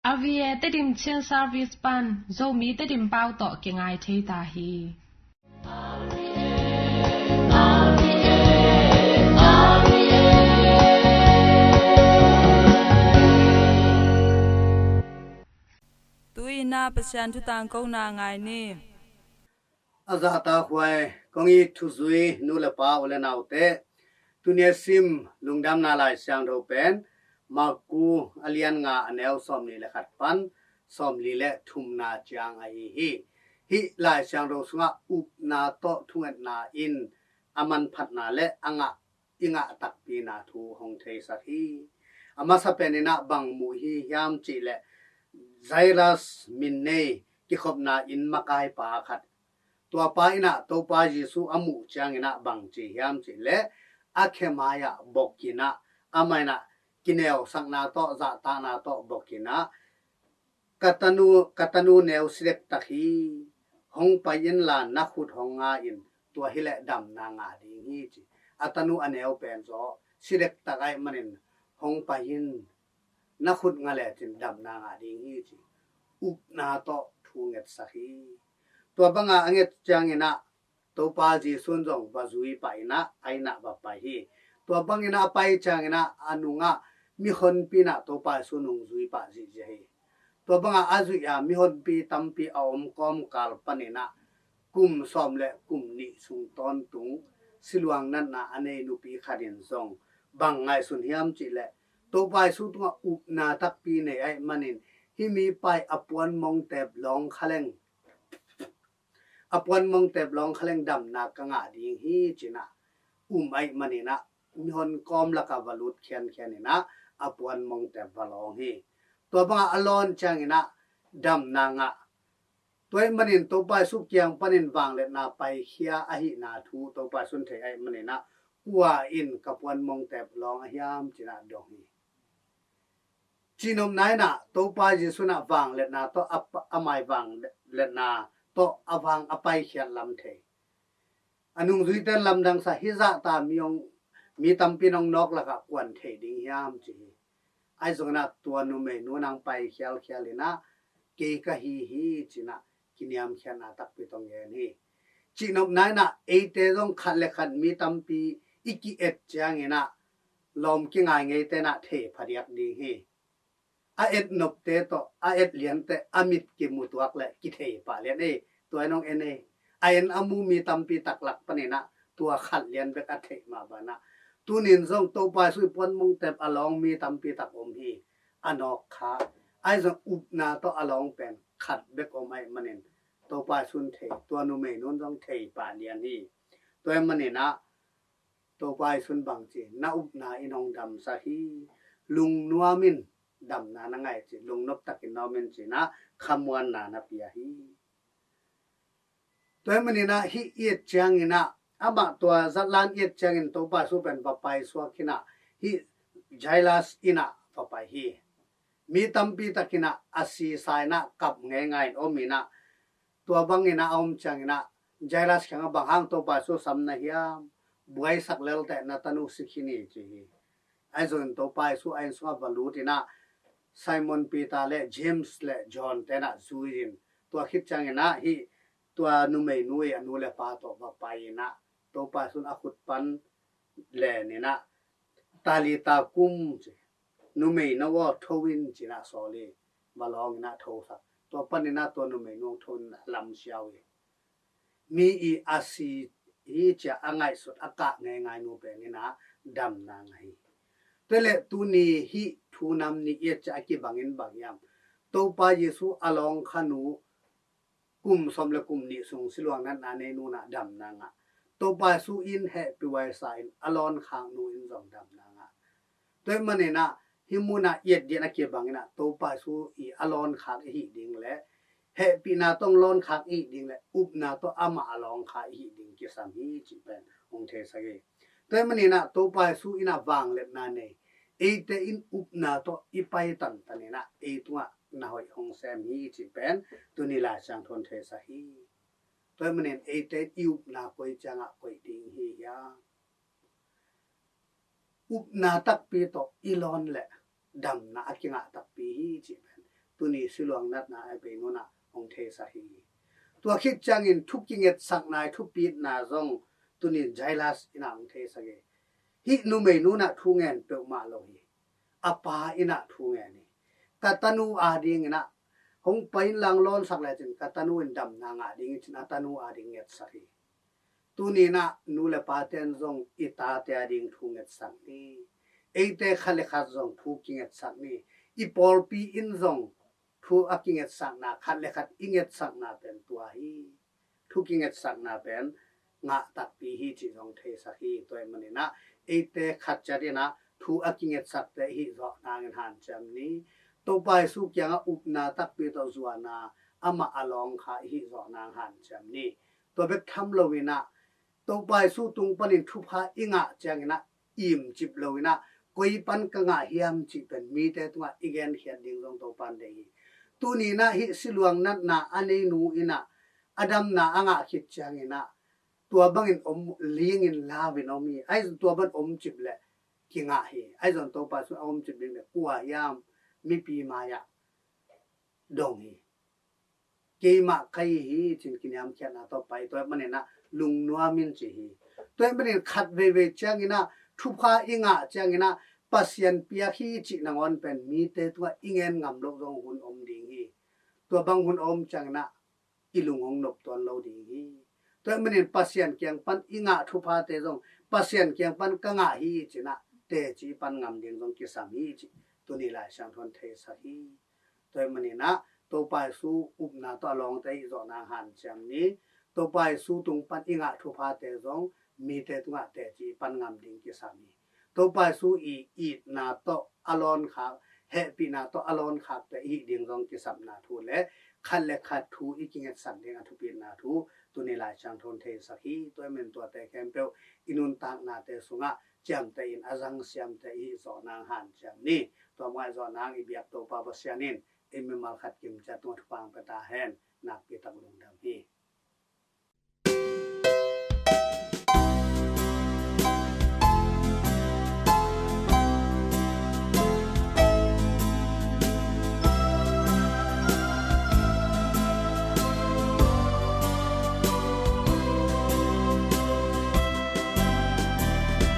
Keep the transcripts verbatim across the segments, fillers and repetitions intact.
R V A Tedim Chin Service pan Zomi Tedim pau tawh kingai thei ta hi. Tu-in ah Pasian thu tangkona ngai ni. A zahtakhuai kong it thuzui nu le pa u le naute, tuni a sim lungdamna Lai Siangtho pen Marku a lian nga a neu sawmnih le khat pan sawmli le thumna ciang ahi hi. Hih Lai Siangtho sungah upna tawh thungetna in a manphatna le a ngah i ngah takpina thu hong theisak hi. A masa penin ah bang mu hi hiam cihleh, Jairus min nei kikhopna inn makaipa khat, tua pa in ah Topa Jesu a muh ciangin ah bang ci hiam cihleh, a khe mai-ah bokin ah, amah in ah kineusakna tawh zahtakna tawh bokin ah, ka tanu, ka tanu neu si dektak hi, hong pai inla na khut hong nga in, tua hileh damna ngah ding hi ci. A tanu a neu pen zaw si dektak ahih manin hong pai in, na khut nga lecin damna ngah ding hi ci. Upna tawh thu ngetsak hi. Tua banga a nget ciangin ah Topa Jesu in zong va zui pah in ah a inn ah va pai hi. Tua bangin ah a pai ciangin ah a nungah mihonpi in ah Topa Jesu nung zui pah zihziah hi. Tua bangah a zuih a mihonpi tampi a om kawmkal panin ah kum sawm le kum nih sung tawntung siluang natna a nei nupi khat in zong bang ngaihsun hiam cihleh, Topa Jesu tungah upna takpi nei ahih manin hih mipa in a puan mongtep lawng khaleng, a puan mongtep lawng khaleng damna ka ngah ding hi ci-in ah um ahih manin ah mihon kawm lakah va lut khiankhian in ah a puan mongtep va lawng hi. Tua bangah a lawn ciangin ah damna ngah. Tua ahih manin Topa Jesu kiang panin vangliatna paikhia ahihna thu Topa Jesu in thei ahih manin ah, kua in ka puan mongtep lawng a hiam ci-in ah dong hi. Cihnopna in ah Topa Jesu in ah vangliatna tawh a pa-, a mai vangliatna tawh a vang a paikhiat lam thei. A nungzuite in lamdangsa, hih zahta mi hong, mi tampi in hong nawk lakah kuan thei ding hiam ci hi. Ahi zongin ah tua numeinu in hong pai khialkhial in ah kei ka hi hi ci-in ah kiniamkhiatna takpi tawh gen hi. Cihnopna in ah eite zong khat le khat mi tampi i ki-et ciangin ah lawm kingai ngeite in ah thei phadiak ding hi. A et nopte tawh a et liante a mit kimu tuak le kithei pah lian ei, tua in hong en ei. A en a mu mi tampi tak lak panin ah tua khat lian bek a theih mah banah, tunin zong Topa Jesu i puan mongtep a lawng mi tampi tak om hi. A nawk kha. Ahi zong upna tawh a lawng pen khat bek om ahih manin Topa Jesu in thei, tua numeinu in zong thei pah lian hi. Tua ahih manin ah Topa Jesu in bang ci, na upna in hong damsak hi. Lungnuam in, damna na ngah hi ci, lungnop takin na om in ci-in ah khamuanna na pia hi. Tua ahih manin ah hih i et ciangin ah, amah tua zatlan i et ciangin Topa Jesu pen va paisuak in ah hih Jairus inn ah va pai hi. Mi tampi tak in ah a sisa in ah kap ngeingai in om in ah, tua bangin ah a om ciangin ah Jairus kiangah, bang hang Topa Jesu sam na hiam, buaisak lel teh na tanu si khin hi ci hi. Ahi zongin Topa Jesu a inn sungah va lut in ah Simon Peter le James le John te in ah zui in, tua khit ciangin ah hih tua numeinu i a nu le pa tawh va pai in ah Topa Jesu in a khut pan len in ah, Talitha kum ci, numeinu aw, tho in ci-in ah sawl hi. Va lawng in ah thosak. Tua panin ah tua numeinu hong tho in ah lamsiau hi. Mi i a si hi ci-a a ngaihsut a kah ngeingai nu pen in ah damna ngah hi. Tua leh tuni hih thu nam nih i et ciang a kibangin bang hiam? Topa Jesu a lawngkha nu kum sawm le kum nih sung siluang natna nei nu in ah damna ngah. Topa Jesu in hehpih huaisa in a lawnkhak nu in zong damna ngah. Tua ahih manin ah hih munah i et ding a kibangin ah Topa Jesu i a lawnkhak i hih ding le hehpihna tawh lawnkhak i hih ding le upna tawh amah a lawnkhak i hih ding kisam hi cih pen hong theisak hi. Tua ahih manin ah Topa Jesu in ah vangliatna nei, eite in upna tawh i pai tantan in ah ei tungah na hoih hong sem hi cih pen tuni Lai Siangtho in theisak hi. Tua ahih manin eite in i upna koi ciangah koih ding hi hiam? Upna takpi tawh i lawn leh damna a kingah takpi hi cih pen tuni siluang natna a bei nunah hong theisak hi. Tua khit ciangin thu kingetsakna i thupitna zong tuni Jailas inah hong theisak hi. Hih numei nunah thu ngen peuhmah lo hi. A pa inah thu ngen hi. Ka tanu adinginah hong pai in lang lawnsak lecin ka tanu in damna ngah ding hi cin a tanu ading ngetsak hi. Tuninah nu le paten zong i tate ading thu ngetsak ni. Eite khat le khat zong thu kingetsak ni. I pawlpi in zong thu a kingetsakna khat le khat i ngetsakna pen tua hi. Thu kingetsakna pen ngah takpi hi cih zong theisak hi. Tua ahih maninah eite khat ciat inah thu a kingetsakte i hih zawh nangin hanciam ni. Topa Jesu kiangah upna takpi tawh zuahna amah a lawng kha i hih zawh nang hanciam ni. Tua bek tham loinah Topa Jesu tung panin thupha i ngah cianginah imcip loinah koi pan ka ngah hiam cih pen mite tungah i genkhiat ding zong Topan deih hi. Tuninah hih siluang natna a nei nu inah a damna a ngah khit cianginah tua bangin om, lingin lauvin om hi. Ahi zong tua bang omcip le kingah hi. Ahi zong Topa Jesu a omcip ding le kua hiam mipi mai-ah dong hi. Keimah ka hi hi cin kiniamkhiatna tawh pai. Tua ahih maninah lungnuam in ci hi. Tua ahih manin khat veivei cianginah thupha i ngah cianginah Pasian piak hi cih nangawn pen mite tungah i ngen ngam loh zong hun om ding hi. Tua bang hun a om cianginah i lung hong nop tuan lo ding hi. Tua ahih manin Pasian kiang pan i ngah thuphate zong Pasian kiang pan ka ngah hi cinah teci pan ngam ding zong kisam hi cih tuni Lai Siangtho in theisak hi. Tua ahih maninah Topa Jesu upna tawh a lawngte i hih zawh nang hanciam ni. Topa Jesu tung pan i ngah thuphate zong mite tungah teci pan ngam ding kisam hi. Topa Jesu i itna tawh a lawnkhak, hehpihna tawh a lawnkhakte i hih ding zong kisapna thu le khat le khat thu i kingetsak ding a thupitna thu tuni Lai Siangtho in theisak hi. Tua ahih manin tuate khempeuh i nuntaknate sungah ciamteh in a zang siamteh i hih zawh nang hanciam ni. Tua mah i zawh nang i biak Topa Pasian in ei mimal khat kimciat tungah thupha hong pia ta hen. Nakpi tak lungdam hi.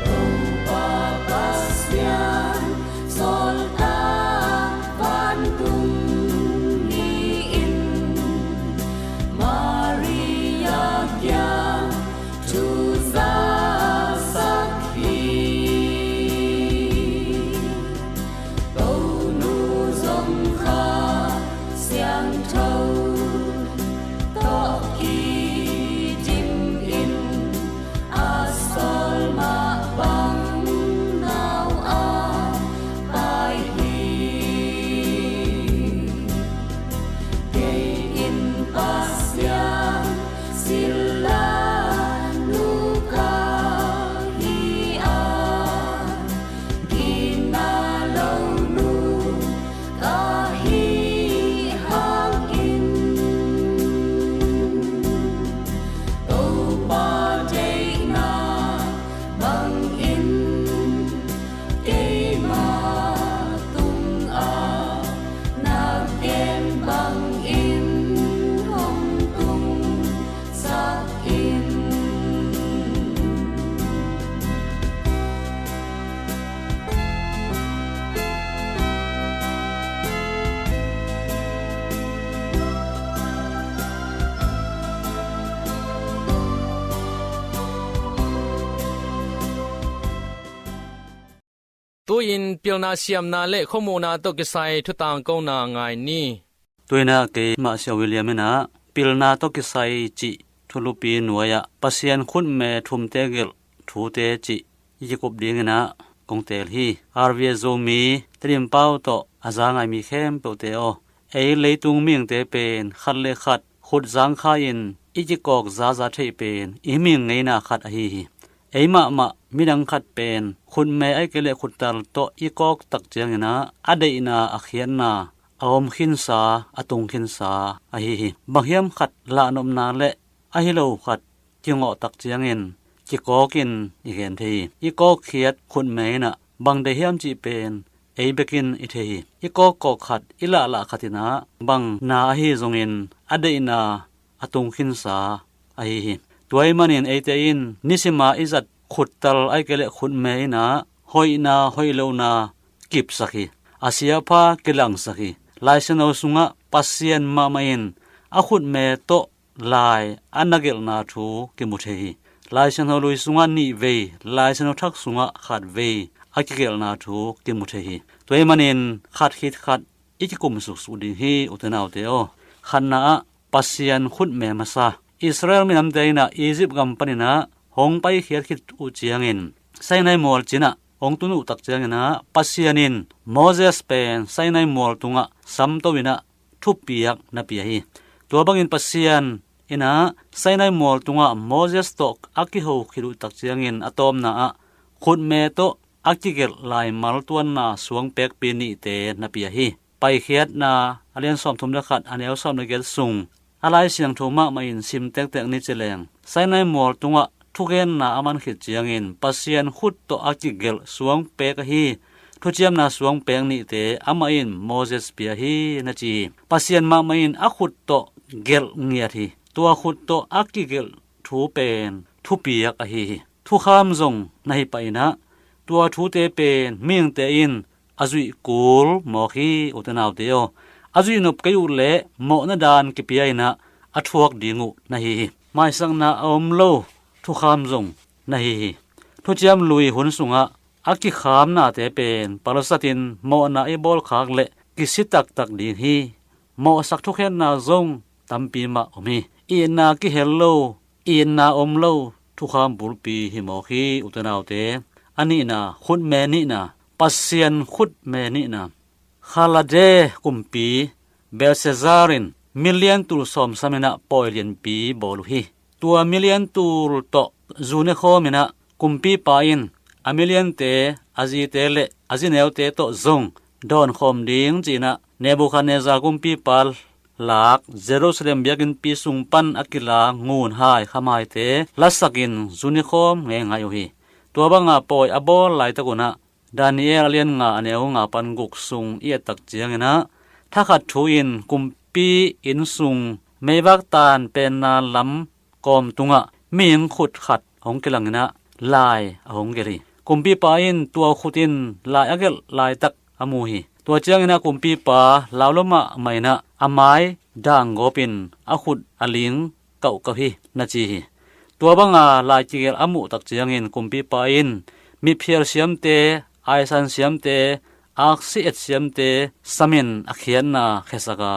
Topa Pasian, sawltak vantung ni-in, Maria kiang thu zasak hi. Tonu zong Kha Siangtho tawh kidim in, a sawl mah bang nau a pai hi. Kei in Pasian sila nu ka hi a, gina lo nu ka hih hangin, Topa deihna bangin keima tungah na gen bangin hong tungsak in. Tu-in pilna siamna le khuamuhna tawh kisai thutangkona ngai ni. Tu-in ah keimah Sia William in ah pilna tawh kisai cih thulupi nuai-ah Pasian khutme thumte gelh thute cih i kikup dingin ah kong teel hi. R V A Zomi Tedim pau tawh a za ngai mi khempeuhte aw, ei leitung mihingte pen khat le khat khut zangkhai-in i kikawk zaza theih pen i mihing ngeina khat ahi hi. Ei mahmah midang khat pen khutme ahih kei leh khuttal tawh i kawk tak ciangin ah a deihna, a khiatna, a om khinsa, a tung khinsa ahi hi. Bang hiam khat lahnopna le ahi lo khat kingawh tak ciangin kikawkin i gen thei hi. I kawkkhiat khutme in ah bang deih hiam cih pen ei bekin i thei hi. I kawkkawk khat, i lahlah khat in ah bang na ahi zongin a deihna a tungkhinsa ahi hi. Tua ahih manin eite in nisima i zat khuttal ahih kei leh khutme in ah hoihna hoih lohna kipsak hi. A siapha kilangsak hi. Lai Siangtho sungah Pasian mahmah in a khutme tawh lai a na gelhna thu kimu thei hi. Lai Siangtho Lui sungah nih vei, Lai Siangtho Thak sungah khat vei a kigelhna thu kimu thei hi. Tua ahih manin khat khit khat i kikum suksuk ding hi, ute naute aw. Khatna ah Pasian khutme masa. Israel minamte in ah Egypt gam panin ah hong paikhiat khit uh ciangin, Sinai mual cin ah hong tun uh tak ciangin ah Pasian in Moses pen Sinai mual tungah samto in ah thupiak na pia hi. Tua bangin Pasian in ah Sinai mual tungah Moses tawh a kiho khit uh tak ciangin a tawpna ah khutme tawh a kigelh laimal tuanna suang pekpi nihte na pia hi. Paikhiatna a lian sawmthum le khat, a neu sawm le giat sung a Lai Siangtho mahmah in sim tektek ni ci leng, Sinai mual tungah thugenna a man khit ciangin Pasian khut tawh a kigelh suang pek ahi thuciamna suang pek nihte amah in Moses pia hi na ci hi. Pasian mahmah in a khut tawh gelh ngiat hi. Tua khut tawh a kigelh thu pen thupiak ahi hi. Thukham zong na hi pah in ah tua thute pen mihingte in a zuih kul mawk hi, ute naute aw. A zuih nop kei uh leh mawhna dan kipia in ah a thuak ding uh na hi hi. Maisakna a om lo thukham zong na hi hi. Thuciam Lui hun sungah a kikhamnate pen palsatin mawhna i bawlkhak leh kisi taktak ding hi. Mawhsak thukhenna zong tampi mah om hi. Itna kihel lo, itna om lo thukham bulpi hi mawk hi, ute naute. A nihna, khutme nihna, Pasian khutme nihna. Khalade kumpi Belshazzar in milian tul sawmsam in ah pawi lianpi bawl uh hi. Tua milian tul tawh zu ne khawm in ah kumpipa in a miliante, a zite le a zineute tawh zong dawnkhawm ding ci in ah Nebuchadnezzar kumpipa lak Jerusalem biakinnpi sung pan a kila ngunhai khamhaite lasakin zu ne khawm ngeingai uh hi. Tua banga pawi a bawl laitak un ah Daniel a lian nga a neu nga pan guk sung i et tak ciangin ah thakhat thu in kumpi inn sung meivak tan penna lam kawm tungah mihing khut khat hong kilang in ah lai a hong gelh hi. Kumpipa in tua khut in lai a gelh laitak a mu hi. Tua ciangin ah kumpipa lau lo mahmah in ah a mai danggawp in a khut a ling kauhkauh hi na ci hi. Tua banga lai kigelh a muh tak ciangin kumpipa in miphial siamte, aisan siamte, aksi et siamte samin a khiatna khiasak a,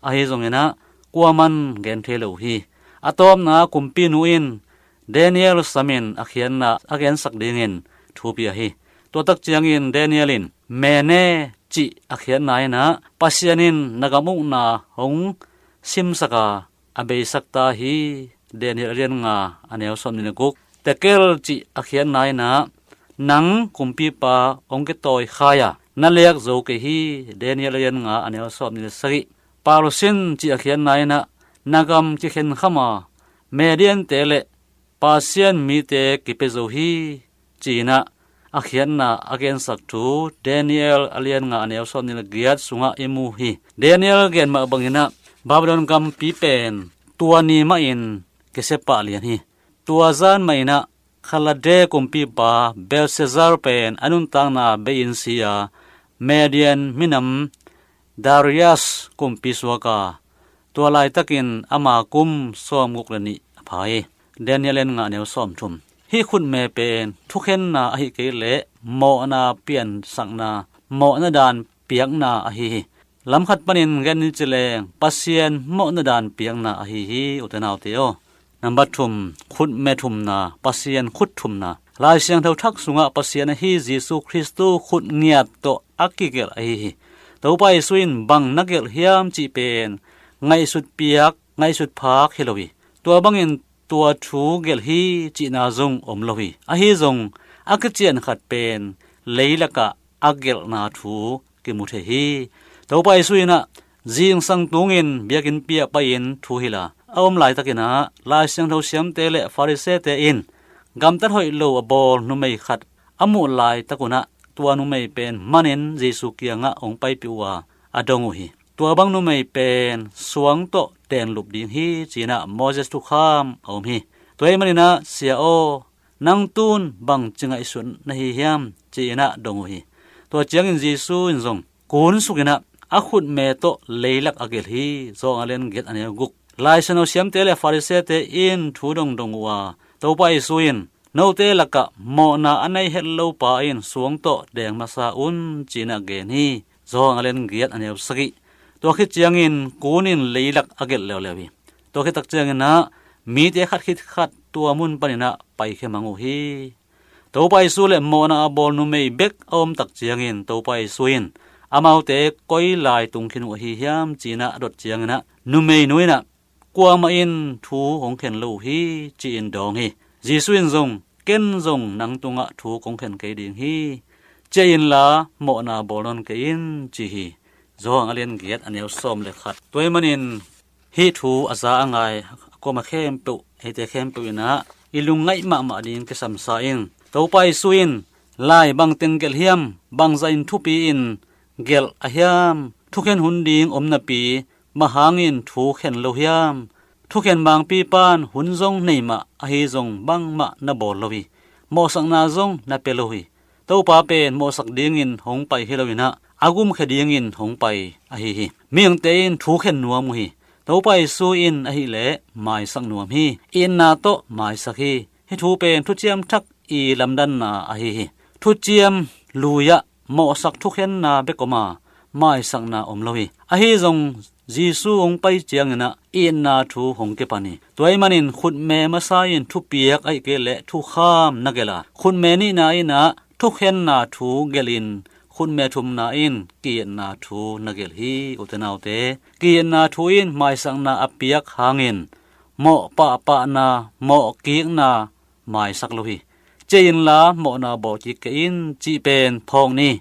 ahi zongin ah kuaman gen thei lo uh hi. A tawpna kumpinu in Daniel samin a khiatna a gensak dingin thu pia hi. Tua tak ciangin Daniel in Mene cih a khiatna in ah Pasian in na gam ukna hong simsak a, a beisak ta hi. Daniel a lian nga a neu sawmnih le guk. Tekel cih a khiatna in ah nang kumpipa hong kitawi khai a, na lek zo kei hi. Daniel a lian nga a neu sawmnih le sagih. Parsin cih a khiatna in ah na gam kikhen kham a, Mediante le Pasian mite kipia zo hi, ci in ah a khiatna a gensak thu Daniel a lian nga a neu sawmnih le giat sungah i mu hi. Daniel gen mah bangin ah Babylon gampi pen tua ni mahin kisia pah lian hi. Tua zan mahin ah Khalade kumpipa Belshazzar pen a nuntakna bei-in si a, Median minam Darius kumpi suak a, tua laitakin ama kum sawmguk le nih a pha hi. Daniel a lian nga a neu sawmthum. Hih khutme pen thukhenna ahih kei leh mawhna piansakna, mawhna dan piakna ahi hi. Lam khat panin gen ni ci leng Pasian mawhna dan piakna ahi hi, ute naute aw. Nambat thum, khutme thumna, Pasian khut thumna. Lai Siangtho Thak sungah Pasian ahi Jesu Khristu khut ngiat tawh a kigelh ahi hi. Topa Jesu in bang na gelh hiam cih pen ngaihsut piak, ngaihsut phak hi lo hi. Tua bangin tua thu gelh hi cihna zong om lo hi. Ahi zong a kician khat pen leilakah a gelhna thu kimu thei hi. Topa Jesu in ah zingsang tungin biakinnpi ah pai-in thu hilh a, a om laitakin ah Lai Siangtho siamte le Farisee-te in gamtat hoih lo a bawl numei khat a muh laitak un ah tua numei pen manin Jesu kiangah hong paipih uh a, a dong uh hi. Tua bang numei pen suang tawh denglup ding hi, ci-in ah Moses thukham a om hi. Tua ahih manin ah, "Sia aw, nang tun bangci ngaihsut na hi hiam?" ci-in ah dong uh hi. Tua ciangin Jesu in zong kun sukin ah a khutme tawh leilak a gelh hi. Johan a lian giat a neu guk. Lai Siangtho siamte le Farisee-te in thu dongdong uh a, Topa Jesu in, "Note lakah mawhna a nei het lo pa in suang tawh deng masa un," ci-in ah gen hi. Johan a lian giat a neu sagih. Tua khit ciangin kun in leilak a gelh leuleu hi. Tua khit tak ciangin ah mite khat khit khat tua mun panin ah paikhia mang uh hi. Topa Jesu le mawhna a bawl numei bek a om tak ciangin Topa Jesu in amaute koi lai tung khin uh ahi hiam, ci-in ah a dot ciangin ah numeinu in ah, "Kuamah in thu hong khen lo uh hi," ci-in dawng hi. Jesu in zong, "Ken zong nang tungah thu kong khen kei ding hi. Ciah inla mawhna bawl nawn kei in," ci hi. Johan a lian giat a neu sawm le khat. Tua ahih manin hih thu a za a ngai a kuama khempeuh, eite khempeuh in ah i lungngaih mahmah ding kisam sa ing. Topa Jesu in lai bang teng gelh hiam, bangzah in thupi in gelh a hiam, thukhen hun ding om napi bang hangin thu khen lo hiam? Thukhen mangpi pan hun zong nei mah, ahi zong bangmah na bawl lo hi. Mawhsakna zong na pia lo hi. Topa pen mawhsak dingin hong pai hi lo in ah, a gumkhia dingin hong pai ahi hi. Mihingte in thu khen nuam uh hi. Topa Jesu in ahih leh maisak nuam hi. Itna tawh maisak hi. Hih thu pen thuciam thak i lamdanna ahi hi. Thuciam lui-ah mawhsak thukhenna bek om a, maisakna om lo hi. Ahi zong Jesu hong pai ciangin ah itna thu hong kipan hi. Tua ahih manin khutme masa in thupiak ahih kei leh thukham na gelh a, khutme nihna in ah thukhenna thu gelhin, khutme thumna in ki-itna thu na gelh hi. Ute naute, ki-itna thu in maisakna a piak hangin mawh pahpahna, mawh kikna maisak lo hi. Ciah inla mawhna bawl kik kei in, cih pen phawk ni.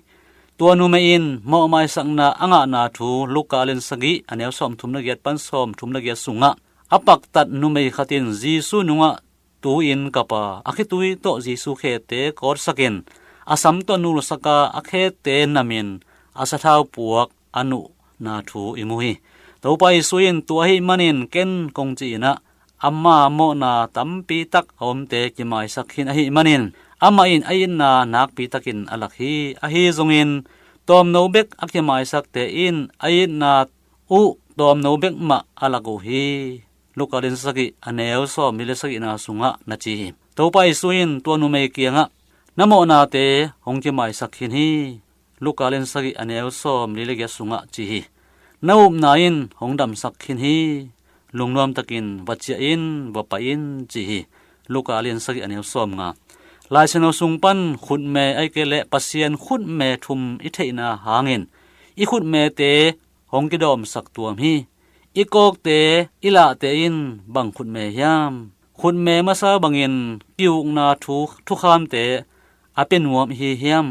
Tua numei in mawh maisakna a ngahna thu Luka a lian sagih a neu sawmthum le giat pan sawmthum le giat sungah a paktat numei khat in Jesu nungah tu-in kap a, a khitui tawh Jesu khete kawtsakin, a sam tawh nulsak a, a khete namin a sathau puak a nuhna thu i mu hi. Topa Jesu in, "Tua ahih manin ken kong ci-in ah, ama mawhna tampi tak a omte kimaisak khin ahih manin, amah in a itna nakpi takin a lak hi. Ahi zongin tawmno bek a kimaisakte in a itna uh tawmno bek mah a lak uh hi." Luka lian sagih a neu sawmli le sagihna sungah na ci hi. Topa Jesu in tua numei kiangah, "Na mawhnate hong kimaisak khin hi." Luka lian sagih a neu sawmli le giat sungah ci hi. "Na upna in hong damsak khin hi. Lungnuam takin va ciah in, va pai in," ci hi. Luka lian sagih a neu sawmnga. Lai Siangtho sung pan khutme ahih kei leh Pasian khutme thum i theihna hangin i khutmete hong kidawmsak tuam hi. I kawkte, i lahte in bang khutme hiam? Khutme masa bangin ki-ukna thu, thukhamte a pia nuam i hi hiam?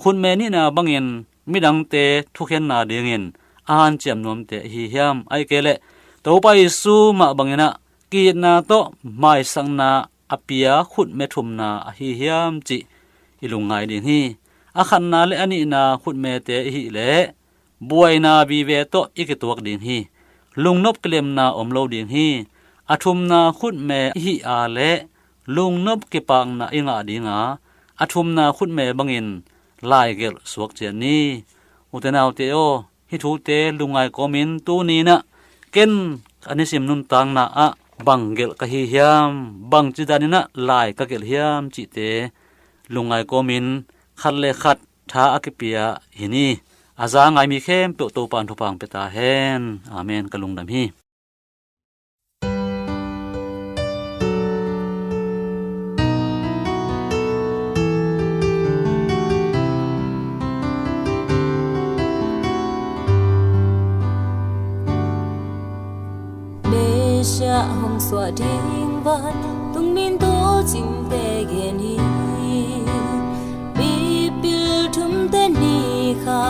Khutme nihna bangin midangte thukhenna dingin a hanciam nuamte i hi hiam? Ahih kei leh Topa Jesu mah bangin ah ki-itna tawh maisakna a pia khutme thumna ahi hiam cih i lungngai ding hi. A khatna le a nihna khutmete i hih leh buaina vive tawh i kituak ding hi. Lungnop kilemna om lo ding hi. A thumna khutme i hih a leh lungnop kipakna i ngah ding a, a thumna khutme bangin laigelh suak ciat ni. Ute naute aw, hih thute lungngai kawmin tuni-in ah ken a nisim nuntakna ah bang gelh ka hi hiam, bangci danin ah lai ka gelh hiam cihte lungngai kawmin khat le khat tha a kipia hi ni. A za ngai mi khempeuh Topa in thupha hong pia ta hen. Amen. Ka lungdam hi. Messiah hong suah ding van tungmin tu cingte gen hi. Mipil thumte ni kha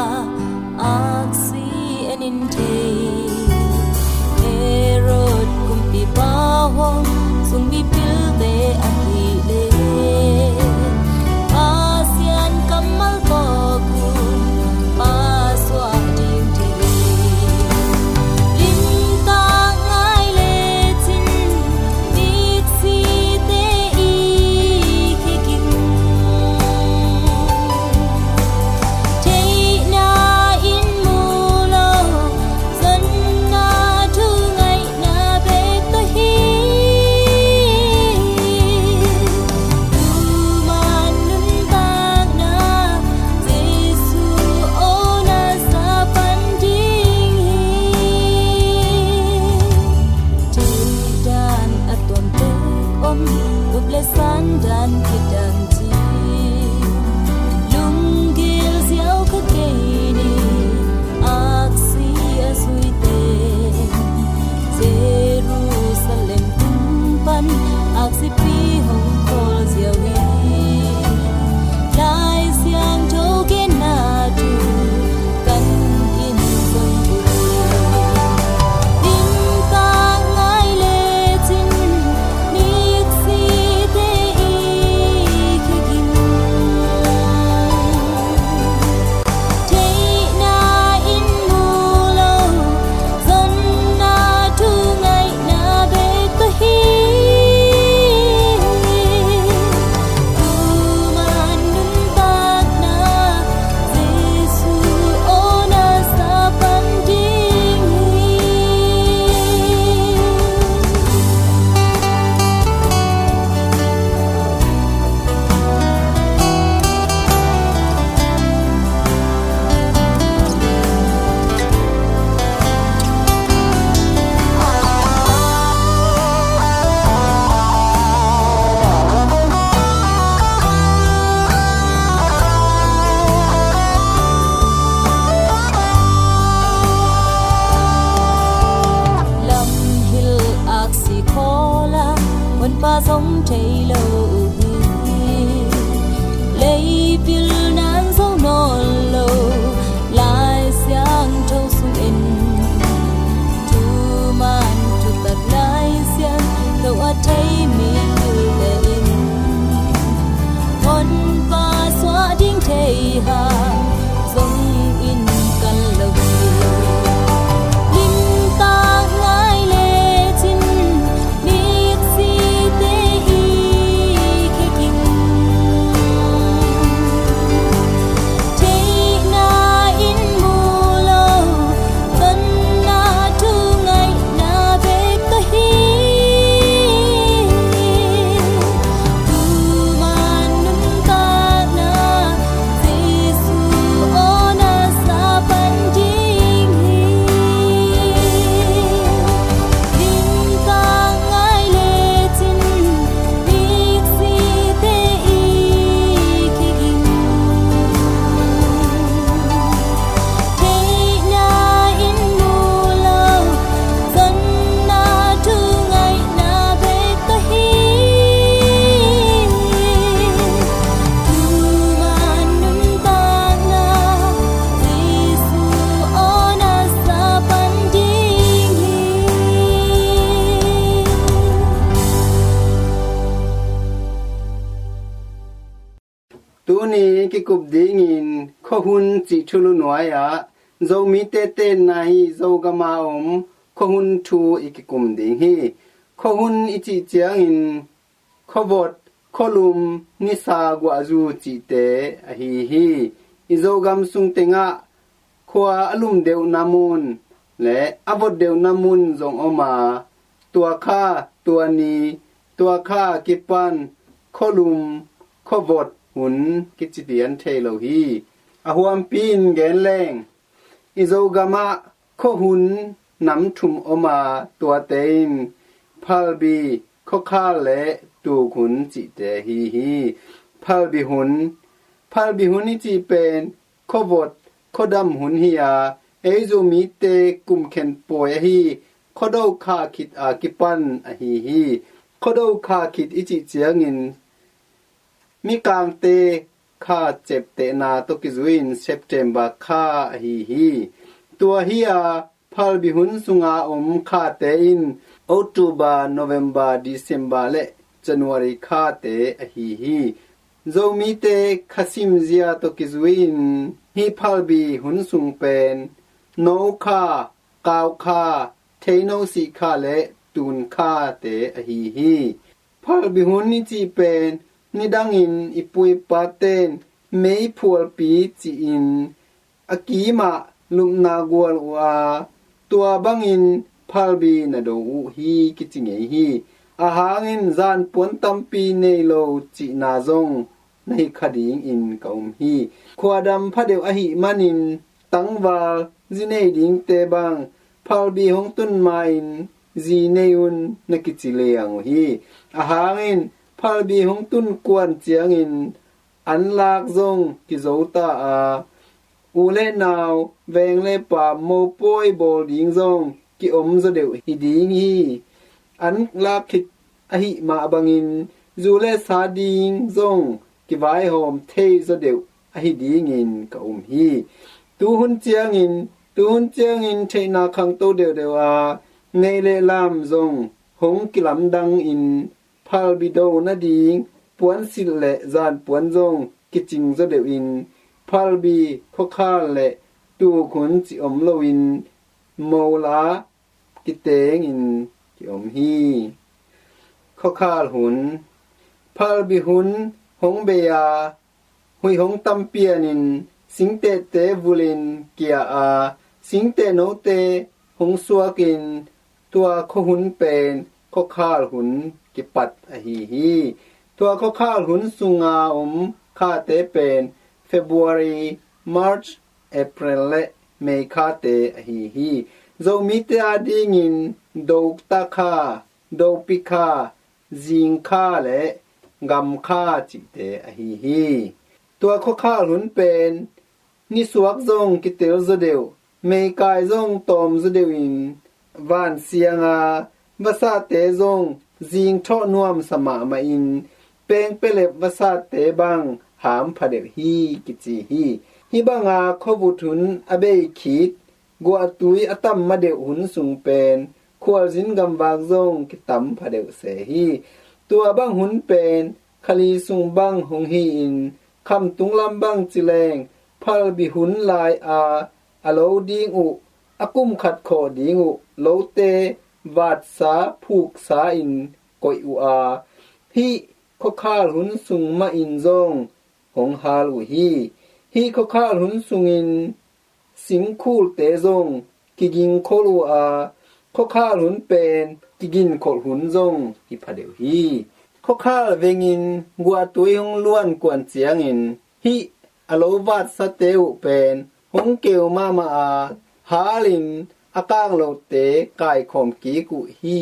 aksi en in thei. Herod kumpipa hong sung mipilte ahih leh Pasian kammal tawh Tua le sandan kidang ci, lunggil ziau kha kei ni, aksi a zuite Jerusalem tung pan aksipi hong kawl ziau hi. Lai Siangtho genna thu kan in zong uh hi. Limtak ngai lecin miksite i kigin. Theihna in mu lo, zonna thu ngaihna bek ka hi. Tuman nuntakna Jesu aw na sa pan ding hi. Lamhil aksi khawla honpa zong thei lo uh hi. Leipil nan zo nawn lo, Lai Siangtho sung en. Tuman thutak Lai Siangtho a thei mi tulte in honpa suah ding thei hang zong in kan lo hi. Limtak ngai lecin miksite i kigin. Theihna in mu lo, zonna thu ngaihna bek ka hi. Tuman nuntakna Jesu aw na sa pan ding hi. Limtak ngai lecin miksite i kigin. Theihna in mu lo, zonna thu ngaihna bek ka hi. Tuman nuntakna Jesu aw na sa pan ding hi. Tuni kikup dingin khuahun cih thulu nuai-ah Zomite tenna hi. Zogam a om khuahun thu i kikum ding hi. Khuahun i cih ciangin khuavot, khualum, nisa, guahzu cihte ahi hi. I Zogam sung tengah khua a lum deuhna mun le a vot deuhna mun zong om a, tua kha, tua ni, tua kha kipan khualum, khuavot hun kici pian thei lo hi. A huampi in gen leng, i Zogam ah khuahun nam thum om a, tuate in phalbi, khuakhal le tukhun cihte ahi hi. Phalbi hun, phalbi hun i cih pen khuavot, khuadam hun hi a, ei Zomite kum khen pawi ahi khuado kha khit a kipan ahi hi. Khuado kha khit i cih ciangin Mikangte kha ceptehna tawh kizui-in September kha ahi hi. Tua hi a, phalbi hun sunga om khate in October, November, December le January khate ahi hi. Zomite kha simzia tawh kizui-in hih phalbi hun sung pen No kha, Kau kha, Theino sih kha le Tun khate ahi hi. Phalbi hun i cih pen nidangin i pu i paten meiphualpi ci-in a kimah lupna gual uh a, tua bangin phalbi na do uh hi kici ngei hi. Ahang in zanpuan tampi nei lo cihna zong na hi kha dingin ka um hi. Khuadam phadeuh ahih manin tangval zi nei dingte bang phalbi hong tun ma-in zi nei un na kici liang uh hi. Ahang in Phalbi hong tun kuan ciangin anlak zong kizo ta a, u le nau, veng le paam mopawi bawl ding zong kiom zaw deuh hi ding hi. Anlak khit ahih mah bangin zu le sa ding zong kivaihawm thei zaw deuh ahi dingin ka um hi. Tuhun ciangin, tuhun ciangin theihna khangto deuhdeuh a, nei le lam zong hong kilamdangin phalbi do nading puansilh le zanpuan zong kicing zaw deuhin phalbi khuakhal le tukhun ci om loin mola kitengin kiom hi. Khuakhal hun. Phalbi hun hong bei a, huih hong tam pianin singtehte vulin kia a, singteh note hong suakin tua khuahun pen khuakhal hun kipat ahi hi. Tua khuakhal hun sunga om khate pen February, March, April le May khate ahi hi. Zomite adingin Dokta kha, Dopi kha, Zing kha le Gam kha cihte ahi hi. Tua khuakhal hun pen nisuak zong kitel zaw deuh, meikai zong tawm zaw deuhin vansianga vasate zong zingthawh nuamsa mahmahin pengpelep vasate bang hampha deuh hi kici hi. Hih banga khuavut hun a bei khit guahtui a tam ma deuh hun sung pen khualzin gamvak zong kitam pha deuh se hi. Tua bang hun pen khali sung bang hong hi-in khamtung lam bang ci leng phalbi hun lai-a a lo ding uh, a kum khat khawh ding uh lote vatsa phuksa in koih uh a, hih khuakhal hun sung mahin zong hong hal uh hi. Hih khuakhal hun sungin singkhulte zong kigingkhol uh a, khuakhal hun pen kiginkholh hun zong hi pha deuh hi. Khuakhal vengin guahtui hong luan kuan ciangin hih a lo vatsate uh pen hong keu mahmah a, halin a kanglote kaikhawm kik uh hi.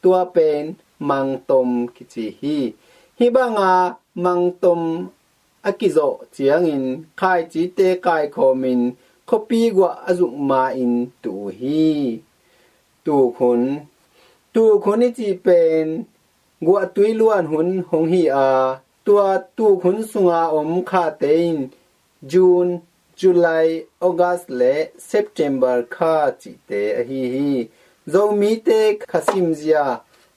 Tua pen mangtom kici hi. Hih banga mangtom a kizawh ciangin khaicite kaikhawmin khuapi guah a zuk ma-in tu uh hi. Tukhun. Tukhun i cih pen guahtui luan hun hong hi a, tua tukhun sunga om khate in June, July, August le September kha cihte ahi hi. Zomite kha simzia,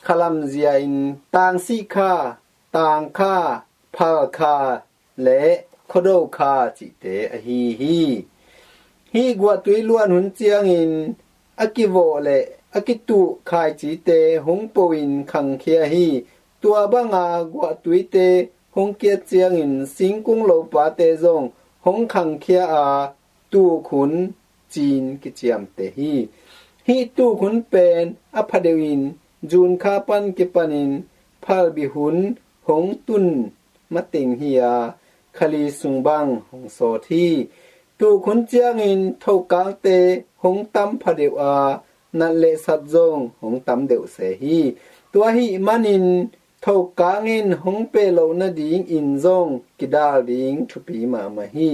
kha lamzia in Tangsih kha, Tang kha, Phal kha le Khuado kha cihte ahi hi. Hih guahtui luan hun ciangin a kivawh le a kituh khaicite hong po-in khangkhia hi. Tua banga guahtuite hong kiat ciangin singkung lopate zong hong khangkhia a, tukhun cin kiciamteh hi. Hih tukhun pen a pha deuhin June kha pan kipanin phalbi hun hong tun mateng hi a, khali sung bang hong sawt hi. Tukhun ciangin thokangte hong tam pha deuh a, nat le sat zong hong tam deuh se hi. Tua ahih manin thokang in hong peh loh nadingin zong kidal ding thupi mahmah hi.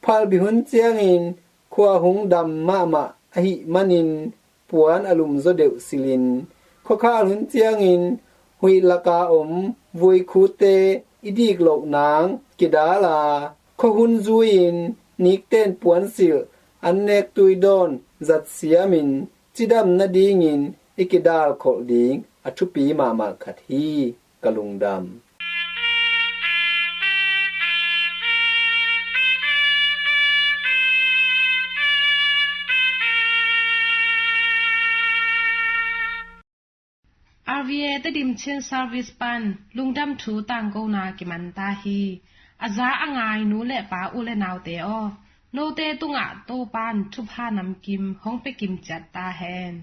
Phalbi hun ciangin khua hong dam mahmah ahih manin puan a lum zaw deuh silhin, khuakhal hun ciangin huih laka om vuikhute i dik loh nang kidal a, khuahun zui-in nikten puansilh, an nek tui dawn zat siamin cidam nadingin i kidal kholh ding a thupi mahmah khat hi. Ka lungdam. RVA Tedim Chin Service pan lungdam thu tangkona kiman ta hi. A za a ngai nu le pa, u le naute aw, note tungah Topan thupha namkim hong pia kim ciat ta hen.